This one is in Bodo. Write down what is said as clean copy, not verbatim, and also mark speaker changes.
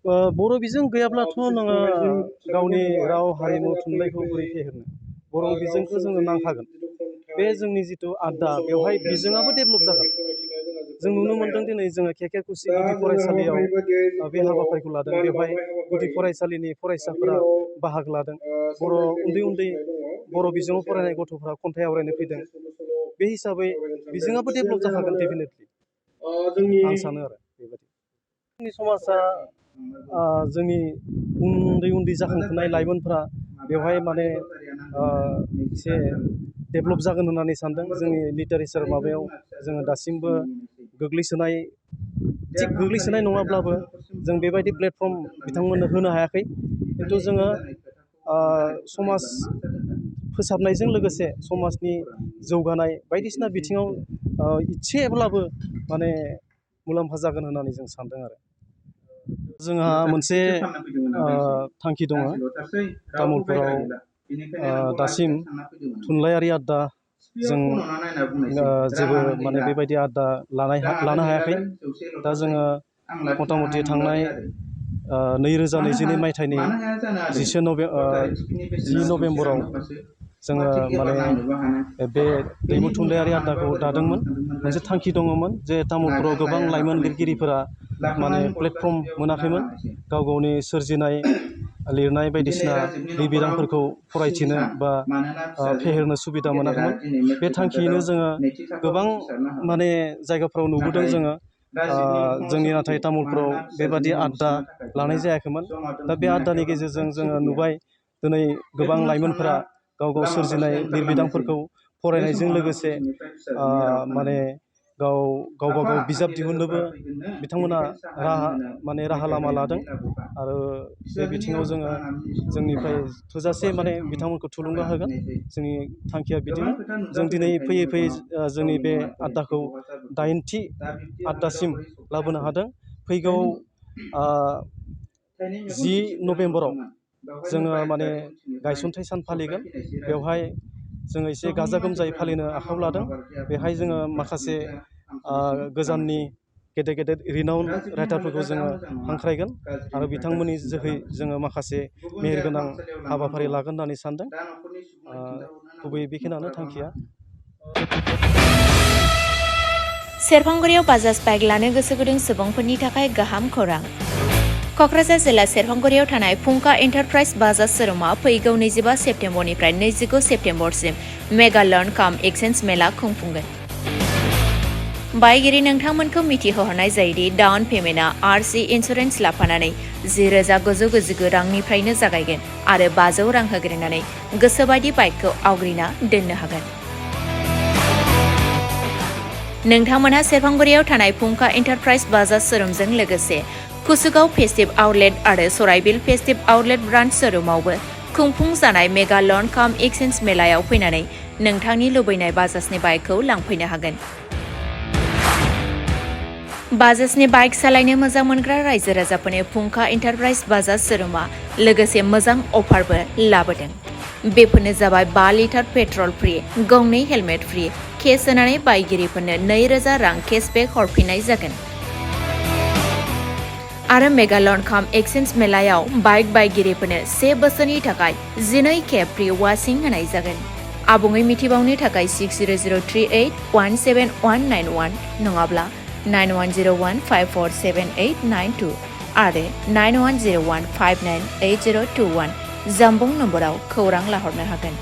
Speaker 1: बर' बिजों गैयाब्लाथ' नोङो गावनि राव हारिमु थुनलाइखौ बोरै फेहेरनो बर' बिजोंखौ जोंनो नांखागोन बे जोंनि जिथु आयदा बेवहाय बिजोङाबो डेभेलप जागोन जों नुनो मोन्दों दिनै जोङो केकेकुसि गुदि फरायसालियाव बे हाबाफारिखौ लादों बेवहाय गुदि फरायसालिनि फरायसाफोरा बाहागो लादों बर' उन्दै बर' बिजोङाव फरायनाय गथ'फोरा खन्थाइ आवरायनो फैदों बे हिसाबै बिजोङाबो डेभेलप जाखागोन डेफिनेटलि आं सानो आरो बेबायदि जोंनि समाजा जोंनि उन्दै जाखांफुनाय लाइमोनफ्रा बेवहाय माने एसे डेभेलप जागोन होननानै सानदों जोंनि लिटारेचार माबायाव जोङो दासिमबो गोग्लैसोनाय थिग गोग्लैसोनाय नङाब्लाबो जों बेबायदि प्लेटफर्म बिथांमोननो होनो हायाखै खिन्थु जोङो समाज फोसाबनायजों लोगोसे समाजनि जौगानाय बायदिसिना बिथिङाव इसेब्लाबो माने मुलाम्फा जागोन होननानै जों सानदों आरो जोंहा मोनसे थांखि दङ तामुलपुराव दासिम थुनलाइयारि आयदा जों जेबो माने बेबायदि आयदा लानो हायाखै दा जोङो मथा मथि थांनाय 2022 मायथाइनि 10 नभेम्बराव जोङो माने बे दैमु थुनलाइयारि आयदाखौ दादोंमोन मोनसे थांखि दङमोन जे तामुलपुराव गोबां लाइमोन लिरगिरिफोरा माने प्लेटफर्म मोनाखैमोन गाव गावनि सोरजिनाय लिरनाय बायदिसिना लिरबिदांफोरखौ फरायथिनो बा फेहेरनो सुबिदा मोनाखैमोन बे थांखियैनो जोङो गोबां माने जायगाफ्राव नुबोदों जोङो जोंनि नाथाय तामुलपुराव बेबादि आयदा लानाय जायाखैमोन दा बे आयदानि गेजेरजों जोङो नुबाय दिनै गोबां लाइमोनफोरा गाव सोरजिनाय लिरबिदांफोरखौ फरायनायजों लोगोसे माने गावबा गाव बिजाब दिहुननोबो बिथांमोना राहा लामा लादों आरो बे बिथिङाव जोङो जोंनिफ्राय थोजासे माने बिथांमोनखौ थुलुंगा होगोन जोंनि थांखिया बिदिनो जों दिनै फैयै जोंनि बे आयदाखौ 8थि आयदासिम लाबोनो हादों फैगौ 10 नभेम्बराव जोङो माने गायसनथाइ सान फालिगोन बेवहाय जोङो एसे गाजा गोमजायै फालिनो आखायाव लादों बेहाय जोङो माखासे गोजाननि गेदेर रिनाउन राइटारफोरखौ जोङो हांख्रायगोन आरो बिथांमोननि जोहै जोङो माखासे मेहेरगोनां हाबाफारि लागोन होननानै सानदों गुबैयै बेखिनियानो थांखिया
Speaker 2: सेरफांगुरियाव बाजाज बाइक लानो गोसो गुदुं सुबुंफोरनि थाखाय गाहाम खौरां क'क्राझार जिल्ला सेरफांगुरियाव थानाय फुंखा एन्टारप्राइज बाजाज शोरुमा फैगौ 25 सेप्तेम्बरनिफ्राय 29 सेप्तेम्बरसिम मेगा लर्न काम एक्सचेन्ज मेला खुंफुंगोन बायगिरि नोंथांमोनखौ मिथिहोहरनाय जायोदि डाउन पेमेन्टआ आरसि इन्सुरेन्स लाफानानै 10,999 रांनिफ्रायनो जागायगोन आरो 500 रां होग्रोनानै गोसोबायदि बाइकखौ आवग्रिना दोननो हागोन नोंथांमोनहा सेरफांगुरियाव थानाय फुंखा एन्टारप्राइज बाजाज शोरुमजों लोगोसे कुसुगाव फेस्टिभ आउटलेट आरो सराइबिल फेस्टिभ आउटलेट ब्रान्च शोरुमावबो खुंफुंजानाय मेगा लर्न काम एक्सचेन्ज मेलायाव फैनानै नोंथांनि लुबैनाय बाजाजनि बाइकखौ लांफैनो हागोन बाजाजनि बाइक सालायनो मोजां मोनग्रा रायजो राजाफोरनि फुंखा एन्टारप्राइज बाजाज शोरुमा लोगोसे मोजां अफारबो लाबोदों बेफोरनो जाबाय 5 लिटार पेट्रल फ्रि गंनै हेलमेट फ्रि केस होनानै बायगिरिफोरनो 2,000 रां केसबेक हरफिननाय जागोन आरो मेगा लर्न काम एक्सचेन्ज मेलायाव बाइक बायगिरिफोरनो 1 बोसोरनि थाखाय 12 खेब फ्रि वाशिं होनाय जागोन आबुङै मिथिबावनो थाखाय 6003817191 नङाब्ला 9101547892 आरो 9101598021 जानबुं नम्बराव खौरां लाहरनो हागोन